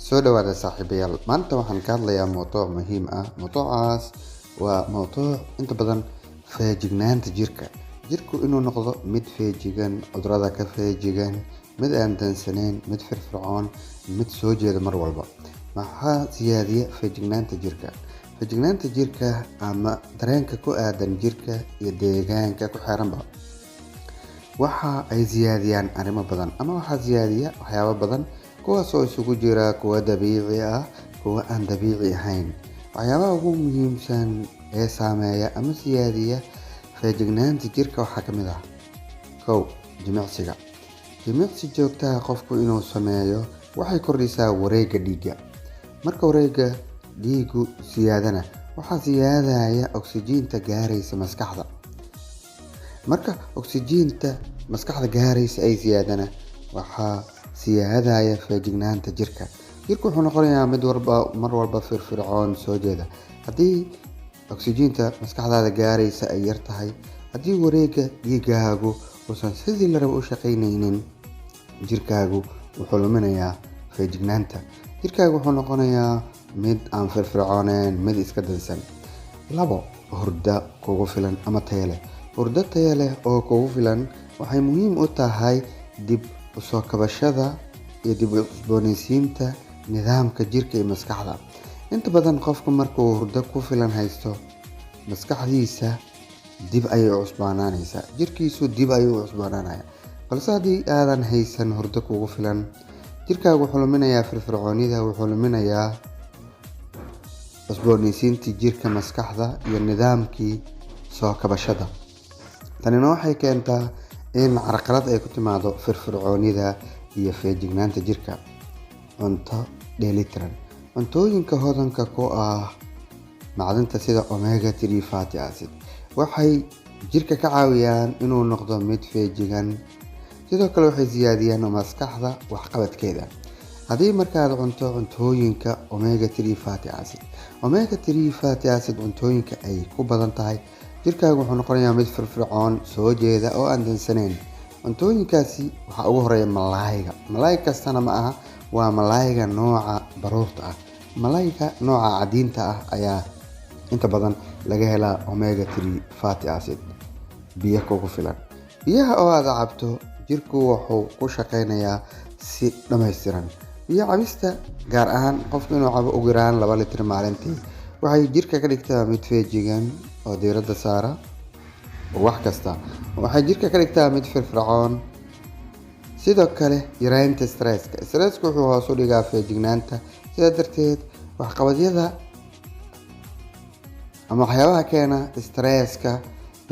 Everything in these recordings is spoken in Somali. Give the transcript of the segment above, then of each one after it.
Soo dhawaada saaxiibayaal. Maanta waxaan ka hadlayaa mowduuc muhiim ah. Mowduucaas waa mowduuc inta badan feejignaanta jirka. Jirku inuu noqdo mid feejigan, cudurrada ka feejigan, mid aan dansaneyn, mid firfircoon, mid soo jeeda mar walba. Maxaa siyaadiya feejignaanta jirka? Feejignaanta jirka ama dareenka ku aadan jirka iyo deegaanka ku xeeranba waxa ay siyaadiyaan arrimo badan, ama waxaa siyaadiya waxyaabo badan, kuwaas oo isugu jira kuwa dabiici ah, kuwa aan dabiici ahayn. Waxyaabaha ugu muhiimsan ee saameeya ama siyaadiya feejignaanta jirka waxaa ka mid ah: 1. Jimicsiga. Jimicsi joogto ah qofku inuu sameeyo waxay kordhisaa wareegga dhiigga. Marka wareegga dhiiggu siyaadana, waxaa siyaadaya oksijiinta gaaraysa maskaxda. Marka oksijiinta maskaxda gaaraysa ay siyaadana, waxaa siyaadaya feejignaanta jirka. Jirku wuxuu noqonayaa mid walba mar walba firfircoon, soo jeeda. Haddii oksijiinta maskaxdaada gaaraysa ay yar tahay, haddii wareegga dhiiggaagu uusan sidii la rabo u shaqaynaynin, jirkaagu wuxuu luminayaa feejignaanta. Jirkaagu wuxuu noqonayaa mid aan firfircooneyn, mid iska dansan. 2. Hurdo kugu filan ama tayo leh. Hurdo tayo leh oo kugu filan waxay muhiim u tahay dib u soo kabashada iyo dib u cusboonaysiinta nidaamka jirka iyo maskaxda. Inta badan qofku markuu hurdo ku filan haysto, maskaxdiisa dib ayay u cusboonaanaysaa, jirkiisu dib ayuu u cusboonaanayaa. Balse haddii aadan haysan hurdo kugu filan, jirkaagu wuxuu luminayaa firfircoonida, wuxuu luminayaa cusboonaysiintii jirka, maskaxda iyo nidaamkii soo kabashada. Tanina waxay keentaa in carqalad ay ku timaado firfircoonida iyo feejignaanta jirka. Cunto dheelitiran. Cuntooyinka hodanka ku ah macdanta sida omega 3 fatty acid waxay jirka ka caawiyaan inuu noqdo mid feejigan. Sidoo kale waxay siyaadiyaan maskaxda waxqabadkeeda. Haddii markaad cunto cuntooyinka omega 3 fatty acid, omega 3 fatty acid cuntooyinka ay ku badan tahay, jirkaagu wuxuu noqonayaa mid firfircoon, soo jeeda oo aan dansaneyn. Cuntooyinkaasi waxaa ugu horeeya malaayga. Malaay kastana ma aha, waa malaayga nooca baruurta ah. Malaayga nooca cadiinta ah ayaa inta badan laga helaa omega 3 fatty acid. Biyo kugu filan. Biyaha oo aad cabto, jirku wuxuu ku shaqeynayaa si dhammaystiran. Biyo cabista, gaar ahaan qofku inuu cabo ugu yaraan 2 litir maalintii, waxay jirka ka dhigtaa mid feejigan oo diiradda saara wax kasta. Waxay jirka ka dhigtaa mid firfircoon. Sidoo kale yareynta stresska. Stresska wuxuu hoos u dhigaa feejignaanta. Sidaa darteed waxqabadyada ama waxyaabaha keena stresska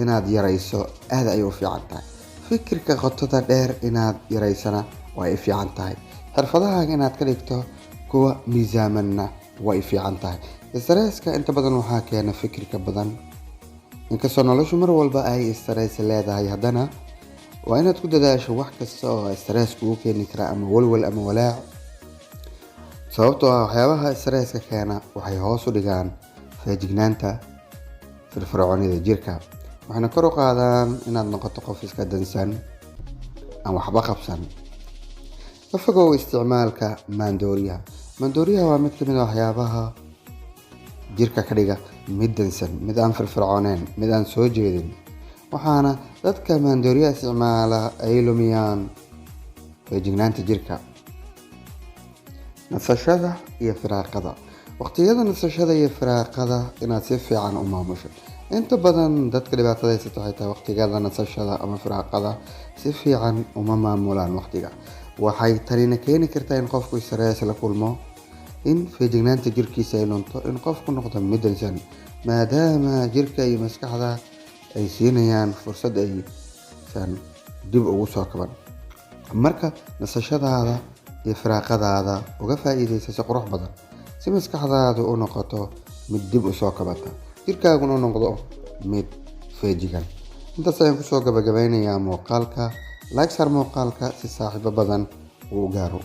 inaad yareyso aad ayay u fiican tahay. Fikirka qotada dheer inaad yareysana waa ay fiican tahay. Xirfadahaaga inaad ka dhigto kuwa miisaamanna waa ay fiican tahay. Stresska inta badan waxaa keena fikirka badan. Inkastoo noloshu mar walba ay stress leedahay, haddana waa inaad ku dadaasho wax kasta oo stress kugu keeni kara ama walwal ama walaac, sababtoo ah waxyaabaha stresska keena waxay hoos u dhigaan feejignaanta, firfircoonida jirka, waxayna kor u qaadaan inaad noqoto qof iska dansan, aan waxba qabsan. Ka fogow isticmaalka maandooriyaha. Maandooriyaha waa mid ka mid ah waxyaabaha jirka ka dhiga mid dansan, mid aan firfircooneyn, mid aan soo jeedin, waxaana dadka maandooriyaha isticmaala ay lumiyaan feejignaanta jirka. Nasashada iyo firaaqada. Waqtiyada nasashada iyo firaaqada inaad si fiican u maamusho. Inta badan dadka dhibaatada haysata waxay tahay waqtigada nasashada ama firaaqada si fiican uma maamulaan waqtiga. Waxay tanina keeni kartaa in qofku stress la kulmo, in feejignaanta jirkiisa ay lunto, in qofku noqdo mid dansan, maadaama jirka iyo maskaxda ay siinayaan fursad aysan dib ugu soo kaban. Marka nasashadaada iyo firaaqadaada uga faa'iidayso si qurux badan, si maskaxdaadu u noqoto mid dib u soo kabata, jirkaaguna u noqdo mid feejigan. Intaas ayaan kusoo gabagabeynayaa muuqaalka. Like saar muuqaalka si saaxiibo badan uu u gaaro.